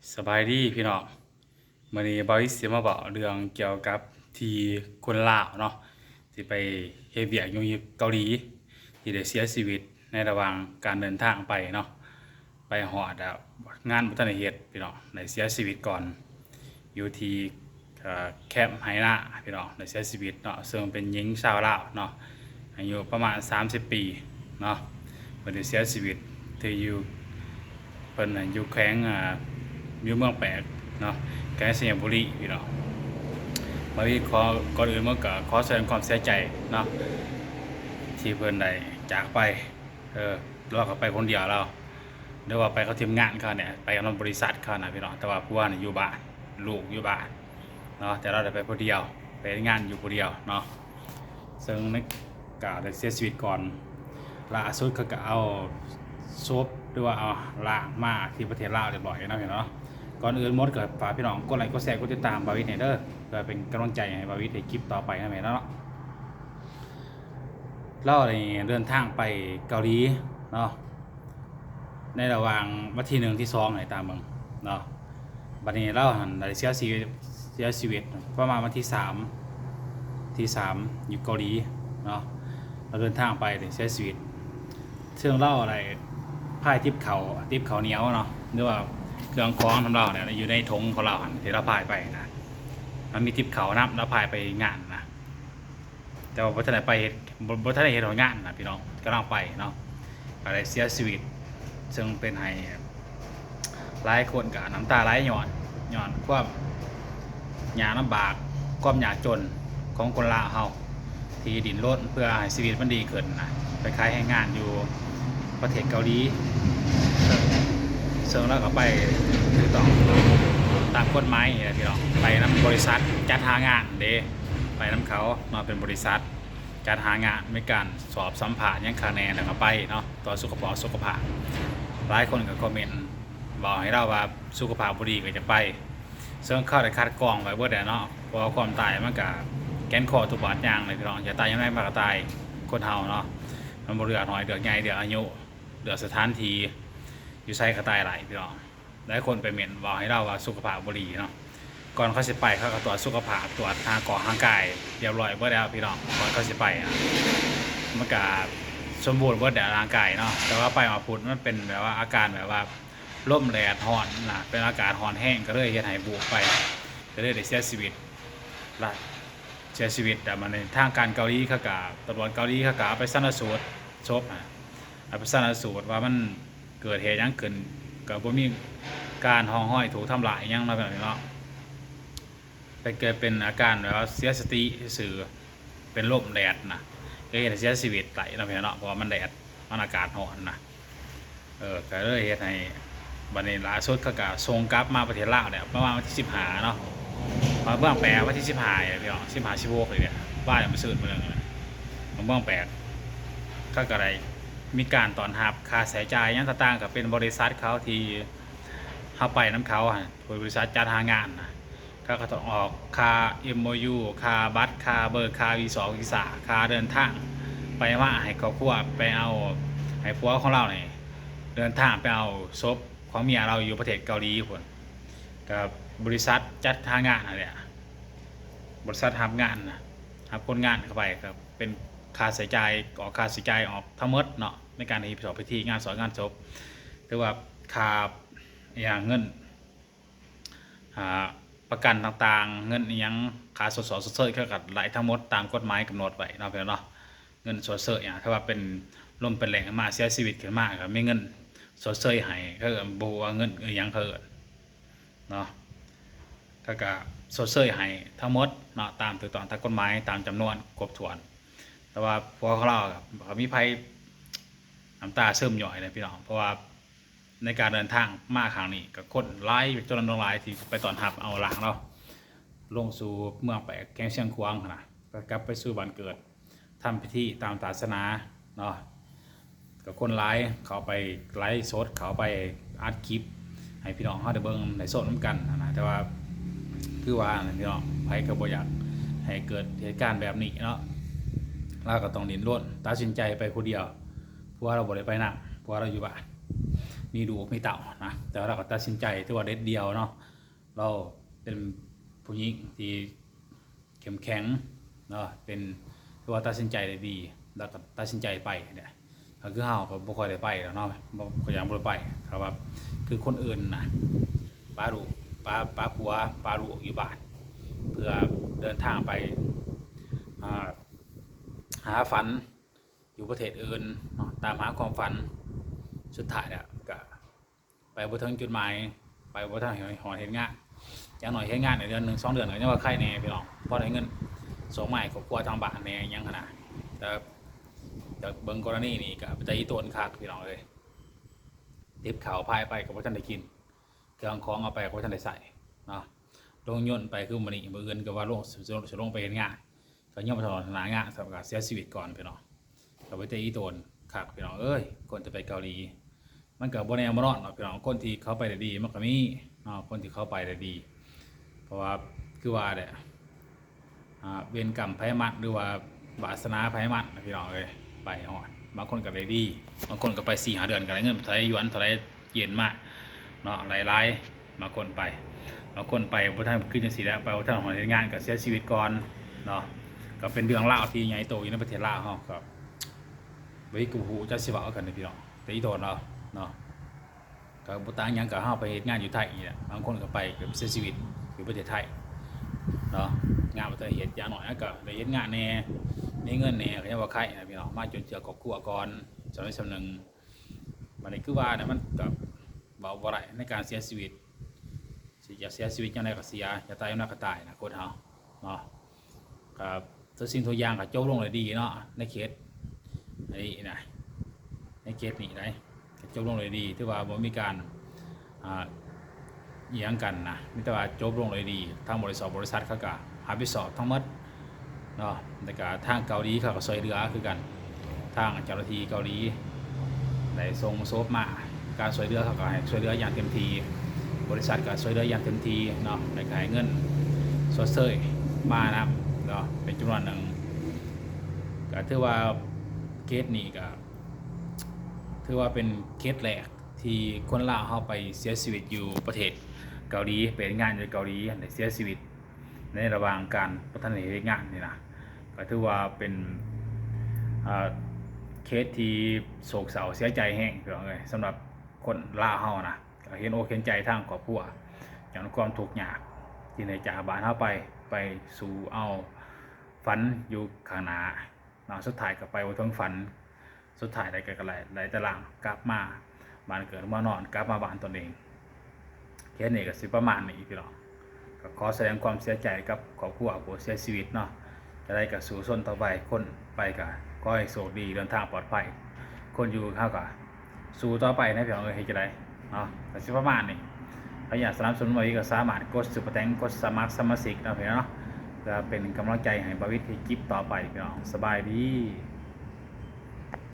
ສະບາຍດີພີ່ນ້ອງ, ມື້ນີ້ບ່າວວິດຊິມາເວົ້າເລື່ອງກ່ຽວກັບທີ່ຄົນລາວເນາະ ທີ່ໄປເຮັດວຽກຢູ່ເກົາຫຼີ ທີ່ໄດ້ເສຍຊີວິດໃນລະຫວ່າງການເດີນທາງໄປເນາະ. ໄປຮອດ ອາ ງານບໍ່ທັນໄດ້ເຮັດພີ່ນ້ອງ ໄດ້ເສຍຊີວິດກ່ອນ ຢູ່ທີ່ ເອີ ແຄມໄຮ່ນາພີ່ນ້ອງ ໄດ້ເສຍຊີວິດເນາະ, ເຊິ່ງເປັນຍິງຊາວລາວເນາະ ອາຍຸປະມານສາມສິບປີເນາະ. ເພິ່ນໄດ້ເສຍຊີວິດທີ່ຢູ່ ເພິ່ນຢູ່ແຂວງ ອາ ຢູ່ເມືອງແປກເນາະ ແຂວງໄຊຍະບູລີພີ່ນ້ອງ. ບ່າວວິດຂໍ ກ່ອນອື່ນໝົດກໍຂໍສະແດງຄວາມເສຍໃຈເນາະ ທີ່ເພິ່ນໄດ້ຈາກໄປ. ເອີ ລາວກໍໄປຄົນດຽວລາວ ຫຼືວ່າໄປກັບທີມງານເຂົານີ້ ໄປກັບນຳບໍລິສັດເຂົານະພີ່ນ້ອງ. ແຕ່ວ່າຜົວນີ້ຢູ່ບ້ານ ລູກຢູ່ບ້ານເນາະ ແຕ່ລາວໄດ້ໄປຜູ້ດຽວ ໄປເຮັດງານຢູ່ຜູ້ດຽວເນາະ. ເຊິ່ງໃນ ກໍໄດ້ເສຍຊີວິດກ່ອນ. ລ່າສຸດເຂົາກໍເອົາສົບ ຫຼືວ່າເອົາຮ່າງມາທີ່ປະເທດລາວຮຽບຮ້ອຍແລ້ວພີ່ນ້ອງເນາະ. ກ່ອນອື່ນໝົດກໍຝາກພີ່ນ້ອງກົດໄລ ກົດແຊ ກົດຕິດຕາມບ່າວວິດແດ່ເດີ ເພື່ອເປັນກຳລັງໃຈໃຫ້ບ່າວວິດເຮັດຄລິບຕໍ່ໄປນຳແດ່ເນາະ. ລາວໄດ້ເດີນທາງໄປເກົາຫຼີເນາະ ໃນລະຫວ່າງວັນທີໜຶ່ງ ທີສອງ ໃຫ້ຕາມເບິ່ງເນາະ. ບັດນີ້ລາວຫັ້ນໄດ້ເສຍຊີວິດ ເສຍຊີວິດປະມານວັນທີສາມ ທີສາມ ຢູ່ເກົາຫຼີເນາະ. ລາວເດີນທາງໄປໄດ້ເສຍຊີວິດ ເຊິ່ງລາວໄດ້ພາຍຕິບເຂົ້າ ຕິບເຂົ້າໜຽວເນາະ ຫຼືວ່າເຄື່ອງຂອງນຳລາວນີ້ ຢູ່ໃນຖົງຂອງລາວຫັ້ນ ທີ່ລາວພາຍໄປນະ ມັນມີຕິບເຂົ້ານຳ ລາວພາຍໄປງານນະ. ແຕ່ວ່າບໍ່ທັນໄດ້ໄປເຮັດ ບໍ່ ບໍ່ທັນໄດ້ເຮັດຮອດງານນະພີ່ນ້ອງ ກຳລັງໄປເນາະ ກໍໄດ້ເສຍຊີວິດ ເຊິ່ງເປັນໃຫ້ຫຼາຍຄົນກໍນ້ຳຕາໄຫຼ ຍ້ອນ ຍ້ອນຄວາມຍາກລຳບາກ ຄວາມຍາກຈົນຂອງຄົນລາວເຮົາ ທີ່ດີ້ນລົນເພື່ອໃຫ້ຊີວິດມັນດີຂຶ້ນນະ ໄປຂາຍແຮງງານຢູ່ປະເທດເກົາຫຼີ ເຊິ່ງລາວກໍໄປຖືກຕ້ອງຕາມກົດໝາຍນີ້ແຫຼະພີ່ນ້ອງ ໄປນຳບໍລິສັດຈັດຫາງານເດ້ ໄປນຳເຂົາເນາະ ເປັນບໍລິສັດ ຈັດຫາງານ ມີການສອບສຳພາດຫຍັງຄັກແນ່ ແລ້ວກໍໄປເນາະ ກວດສຸຂະພາບ ສຸຂະພາບ. ຫຼາຍຄົນກໍຄອມເມັນເວົ້າໃຫ້ລາວວ່າສຸຂະພາບບໍ່ດີກໍຈະໄປ ເຊິ່ງເຂົາໄດ້ຄັດກອງໄວ້ເບິດແລ້ວເນາະ ເພາະວ່າຄວາມຕາຍມັນກໍແກ່ນຄໍທຸກບາດຍາງເລີຍພີ່ນ້ອງ. ຢາກຕາຍຍາມໃດມັນກໍຕາຍ ຄົນເຮົາເນາະ ມັນບໍ່ເລືອກນ້ອຍ ເລືອກໃຫຍ່ ເລືອກອາຍຸ ເລືອກສະຖານທີ່ ຢູ່ໃສກໍຕາຍໄດ້ພີ່ນ້ອງ. ຫຼາຍຄົນໄປເມັນເວົ້າໃຫ້ລາວວ່າສຸຂະພາບບໍ່ດີເນາະ. ກ່ອນເຂົາຊິໄປ ເຂົາກໍກວດສຸຂະພາບ ກວດຮ່າງກາຍຮ່າງກາຍຮຽບຮ້ອຍເບິດແລ້ວພີ່ນ້ອງ. ກ່ອນເຂົາຊິໄປນະ ມັນກະສົມບູນເບິດແລ້ວຮ່າງກາຍເນາະ ແຕ່ວ່າໄປຮອດພຸ້ນ ມັນເປັນແບບວ່າອາການແບບວ່າລົມແດດຮ້ອນນະ ເປັນອາກາດຮ້ອນແຮງ ກໍເລີຍເຮັດໃຫ້ວູບໄປ ກໍເລີຍໄດ້ເສຍຊີວິດລະ ເສຍຊີວິດ. ແລ້ວບັດນີ້ທາງການເກົາຫຼີເຂົາກະ ຕຳຫຼວດເກົາຫຼີເຂົາກະເອົາໄປຊັນນະສູດສົບນະ ເອົາໄປຊັນນະສູດວ່າມັນເກີດເຫດຫຍັງຂຶ້ນ ກໍບໍ່ມີການຮ່ອງຮອຍຖືກທຳຮ້າຍຫຍັງເນາະ ແບບນີ້ເນາະ. ເປັນ ເກີດເປັນອາການແບບວ່າເສຍສະຕິຊື່ໆ ເປັນລົມແດດນະ ກໍເຮັດໃຫ້ເສຍຊີວິດໄດ້ເນາະ ພີ່ນ້ອງເນາະ ເພາະວ່າມັນແດດ ມັນອາກາດຮ້ອນນະ. ເອີ ກໍເລີຍເຮັດໃຫ້ ບັດນີ້ລ່າສຸດເຂົາກໍສົ່ງກັບມາປະເທດລາວແລ້ວ ປະມານວັນທີສິບຫ້າເນາະ ມາເມືອງແປກວັນທີສິບຫ້ານີ້ແຫຼະພີ່ນ້ອງ ສິບຫ້າ ສິບຫົກນີ້ແຫຼະ ວ່າມື້ຊືນມື້ໜຶ່ງນະ ມາເມືອງແປກ. ເຂົາກໍໄດ້ມີການຕ້ອນຮັບ ຄ່າໃຊ້ຈ່າຍຫຍັງຕ່າງໆ ກໍເປັນບໍລິສັດເຂົາທີ່ເຮົາໄປນຳເຂົາຫັ້ນ ບໍລິສັດຈັດຫາງານນະ ເຂົາກໍຕ້ອງອອກຄ່າເອັມໂອຢູ ຄ່າບັດ ຄ່າເບີ ຄ່າວີຊາ ວີຊາ ຄ່າເດີນທາງໄປມາໃຫ້ຄອບຄົວ ໄປເອົາ ໃຫ້ຜົວຂອງລາວນີ້ເດີນທາງໄປເອົາສົບຂອງເມຍລາວຢູ່ປະເທດເກົາຫຼີພຸ້ນ. ກໍບໍລິສັດຈັດຫາງານຫັ້ນແຫຼະ ບໍລິສັດຮັບງານນະ ຮັບຄົນງານເຂົ້າໄປ ກໍເປັນຄ່າໃຊ້ຈ່າຍ ອອກຄ່າໃຊ້ຈ່າຍອອກທັງໝົດເນາະ ໃນການທີ່ປະກອບພິທີງານສອບງານສົບ ຫຼືວ່າຄ່າ ອີຫຍັງ ເງິນ ອ່າ ປະກັນຕ່າງໆ ເງິນອີ່ຫຍັງ ຄ່າຊົດເຊີຍ ຊົດເຊີຍ ເຂົາກໍໄດ້ທັງໝົດຕາມກົດໝາຍກຳນົດໄວ້ເນາະ ພີ່ນ້ອງເນາະ. ເງິນຊົດເຊີຍຫຍັງ ຖ້າວ່າເປັນລົມເປັນແລ້ງມາ ເສຍຊີວິດຂຶ້ນມາ ກໍມີເງິນຊົດເຊີຍໃຫ້ ເຂົາເອີ້ນ ບໍ່ຮູ້ວ່າເງິນອີ່ຫຍັງ ເຂົາເອີ້ນເນາະ ເຂົາກໍຊົດເຊີຍໃຫ້ທັງໝົດເນາະ ຕາມຖືກຕ້ອງຕາມກົດໝາຍ ຕາມຈຳນວນຄົບຖ້ວນ. ແຕ່ວ່າຜົວຂອງລາວກໍ ກໍມີໄພນ້ຳຕາຊຶມຍ້ອຍເລີຍ ພີ່ນ້ອງ ເພາະວ່າ ໃນການເດີນທາງມາຄັ້ງນີ້ ກໍຄົນຫຼາຍ ເປັນຈຳນວນຫຼວງຫຼາຍ ທີ່ໄປຕ້ອນຮັບເອົາຮ່າງລາວລົງສູ່ເມືອງແປກ ແຂວງຊຽງຂວາງຫັ້ນນະ ກໍກັບໄປສູ່ບ້ານເກີດ ທຳພິທີຕາມສາສະໜາເນາະ. ກໍຄົນຫຼາຍ ເຂົ້າໄປໄລຟ໌ສົດ ເຂົ້າໄປອັດຄລິບໃຫ້ພີ່ນ້ອງເຮົາໄດ້ເບິ່ງໄດ້ຊົມນຳກັນຫັ້ນນະ. ແຕ່ວ່າຄືວ່ານັ້ນແຫຼະພີ່ນ້ອງ ໃຜກໍບໍ່ຢາກໃຫ້ເກີດເຫດການແບບນີ້ເນາະ ລາວກໍຕ້ອງດີ້ນລົນ ຕັດສິນໃຈໄປຜູ້ດຽວ. ຜົວລາວບໍ່ໄດ້ໄປນຳ ຜົວລາວຢູ່ບ້ານ ມີລູກມີເຕົ້ານະ ແຕ່ວ່າລາວກໍຕັດສິນໃຈ ຖືວ່າເດັດດ່ຽວເນາະ. ລາວເປັນຜູ້ຍິງທີ່ເຂັ້ມແຂງເນາະ ເປັນ ຖືວ່າຕັດສິນໃຈໄດ້ດີ ແລ້ວກໍຕັດສິນໃຈໄປເດ້. ກໍຄືເຮົາກໍບໍ່ຄ່ອຍໄດ້ໄປແລ້ວເນາະ ບໍ່ ກໍຍັງບໍ່ໄດ້ໄປ. ຖ້າວ່າຄືຄົນອື່ນນະ ປາລູກ ປາ ປາຜົວ ປາລູກຢູ່ບ້ານ ເພື່ອເດີນທາງໄປ ອ່າ ຫາຝັນຢູ່ປະເທດອື່ນເນາະ ຕາມຫາຄວາມຝັນ. ສຸດທ້າຍແລ້ວກໍ ໄປບໍ່ເຖິງຈຸດໝາຍ ໄປບໍ່ທັນຮອດເຮັດງານ. ຢ່າງໜ້ອຍເຮັດງານໄດ້ເດືອນໜຶ່ງສອງເດືອນກໍຍັງວ່າໄຄແດ່ພີ່ນ້ອງ ພໍໄດ້ເງິນສົ່ງມາໃຫ້ຄອບຄົວທາງບ້ານແດ່ຫຍັງຫັ້ນນະ. ແຕ່ ແຕ່ເບິ່ງກໍລະນີນີ້ກໍເປັນຕາອີ່ຕົນຄັກພີ່ນ້ອງເອີຍ. ຕິບເຂົ້າພາຍໄປກໍບໍ່ທັນໄດ້ກິນ ເຄື່ອງຂອງເອົາໄປກໍບໍ່ທັນໄດ້ໃຊ້ເນາະ. ລົງຍົນໄປຄືມື້ນີ້ ມື້ອື່ນກໍວ່າລົງ ຊິ ຊິ ຊິລົງໄປເຮັດງານ ກໍຍັງບໍ່ທັນຮອດໜ້າງານ ກໍເສຍຊີວິດກ່ອນພີ່ນ້ອງ. ກໍເປັນຕາອີ່ຕົນຄັກພີ່ນ້ອງເອີຍ. ຄົນຈະໄປເກົາຫຼີ ມັນກໍບໍ່ແນ່ບໍ່ນອນເນາະພີ່ນ້ອງ. ຄົນທີ່ເຂົາໄປໄດ້ດີມັນກໍມີເນາະ ຄົນທີ່ເຂົາໄປໄດ້ດີ ເພາະວ່າຄືວ່າແຫຼະ ອ່າ ເວນກຳໃຜມັນ ຫຼືວ່າວາສະໜາໃຜມັນນະພີ່ນ້ອງເອີຍ ໄປຮອດ. ບາງຄົນກໍໄດ້ດີ ບາງຄົນກໍໄປສີ່ຫ້າເດືອນກໍໄດ້ເງິນເທົ່າໃດຢວນ ເທົ່າໃດເຢນມາເນາະ ຫຼາຍໆ. ບາງຄົນໄປ ບາງຄົນໄປບໍ່ທັນ ຄືຈັ່ງຊີ້ແຫຼະ ໄປບໍ່ທັນຮອດເຮັດງານກໍເສຍຊີວິດກ່ອນເນາະ. ກໍເປັນເລື່ອງລາວທີ່ໃຫຍ່ໂຕຢູ່ໃນປະເທດລາວເຮົາ ກໍບໍ່ຮູ້ ບໍ່ຮູ້ຈັກຊິເວົ້າກັນເດ້ພີ່ນ້ອງ ແຕ່ອີ່ຕົນເນາະ ເນາະ ກໍບໍ່ຕ່າງຫຍັງກັບເຮົາໄປເຮັດງານຢູ່ໄທນີ້ແຫຼະ. ບາງຄົນກໍໄປ ກໍເສຍຊີວິດຢູ່ປະເທດໄທເນາະ ງານບໍ່ທັນເຮັດ. ຢ່າງໜ້ອຍກໍໄດ້ເຮັດງານແດ່ ມີເງິນແດ່ ກໍຍັງວ່າໄຄນະພີ່ນ້ອງ ມາຈຸນເຈືອຄອບຄົວກ່ອນ ສ່ຳໃດສ່ຳໜຶ່ງ. ບັດນີ້ຄືວ່ານະ ມັນກໍເວົ້າບໍ່ໄດ້ໃນການເສຍຊີວິດ ຊິຢາກເສຍຊີວິດຍາມໃດກໍເສຍ ຢາກຕາຍຍາມໃດກໍຕາຍນະ ຄົນເຮົາເນາະ. ກໍທຸກສິ່ງທຸກຢ່າງກໍຈົບລົງດ້ວຍດີເນາະ ໃນເຂດອັນນີ້ນະ ໃນເຂດນີ້ໄດ໋ ກໍຈົບລົງດ້ວຍດີ ຖືວ່າບໍ່ມີການ ອ່າ ອີ່ຫຍັງກັນນະ ມີແຕ່ວ່າຈົບລົງດ້ວຍດີ. ທາງບໍລິສັດ ບໍລິສັດເຂົາກໍຮັບຜິດຊອບທັງໝົດເນາະ ແລ້ວກໍທາງເກົາຫຼີເຂົາກໍຊ່ວຍເຫຼືອຄືກັນ. ທາງເຈົ້າໜ້າທີ່ເກົາຫຼີໄດ້ສົ່ງສົບມາ ການຊ່ວຍເຫຼືອເຂົາກໍໃຫ້ຊ່ວຍເຫຼືອຢ່າງເຕັມທີ່ ບໍລິສັດກໍຊ່ວຍເຫຼືອຢ່າງເຕັມທີ່ເນາະ ແລ້ວກໍໃຫ້ເງິນຊົດເຊີຍມານຳເນາະ ເປັນຈຳນວນໜຶ່ງ. ກໍຖືວ່າເຄສນີ້ກໍຖືວ່າເປັນເຄສແລກທີ່ຄົນລາວເຮົາໄປເສຍຊີວິດຢູ່ປະເທດເກົາຫຼີ ໄປເຮັດງານຢູ່ເກົາຫຼີ ແລ້ວເສຍຊີວິດ ໃນລະຫວ່າງການບໍ່ທັນໄດ້ເຮັດງານນີ້ນະ ກໍຖືວ່າເປັນ ເອີ ເຄສທີ່ໂສກເສົ້າເສຍໃຈແຮງພີ່ນ້ອງເອີຍ ສຳລັບຄົນລາວເຮົານະ. ກໍເຫັນອົກເຫັນໃຈທາງຄອບຄົວ ຍ້ອນຄວາມທຸກຍາກທີ່ໄດ້ຈາກບ້ານເຮົາໄປ ໄປສູ່ເອົາຝັນຢູ່ຂ້າງໜ້າເນາະ ສຸດທ້າຍກໍໄປບໍ່ເຖິງຝັນ. ສຸດທ້າຍໄດ້ກໍ ກໍໄດ້ ໄດ້ແຕ່ລ່າງກັບມາບ້ານເກີດເມືອງນອນ ກັບມາບ້ານຕົນເອງ. ເຄສນີ້ກໍຊິປະມານນີ້ພີ່ນ້ອງ ກໍຂໍສະແດງຄວາມເສຍໃຈກັບຄອບຄົວຜູ້ເສຍຊີວິດເນາະ. ຈະໄດ້ກໍສູ້ຊົນຕໍ່ໄປ ຄົນໄປກໍຂໍໃຫ້ໂຊກດີ ເດີນທາງປອດໄພ ຄົນຢູ່ເຮົາກໍສູ້ຕໍ່ໄປນະພີ່ນ້ອງເອີຍ. ເຮັດຈັ່ງໃດເນາະ ກໍຊິປະມານນີ້. ໃຜຢາກສະໜັບສະໜູນບ່າວວິດກໍສາມາດກົດຊຸບເປີແຕັງ ກົດສະໝັກສະມາຊິກເນາະພີ່ນ້ອງເນາະ ເພື່ອເປັນກຳລັງໃຈໃຫ້ບ່າວວິດເຮັດຄລິບຕໍ່ໄປພີ່ນ້ອງ. ສະບາຍດີ.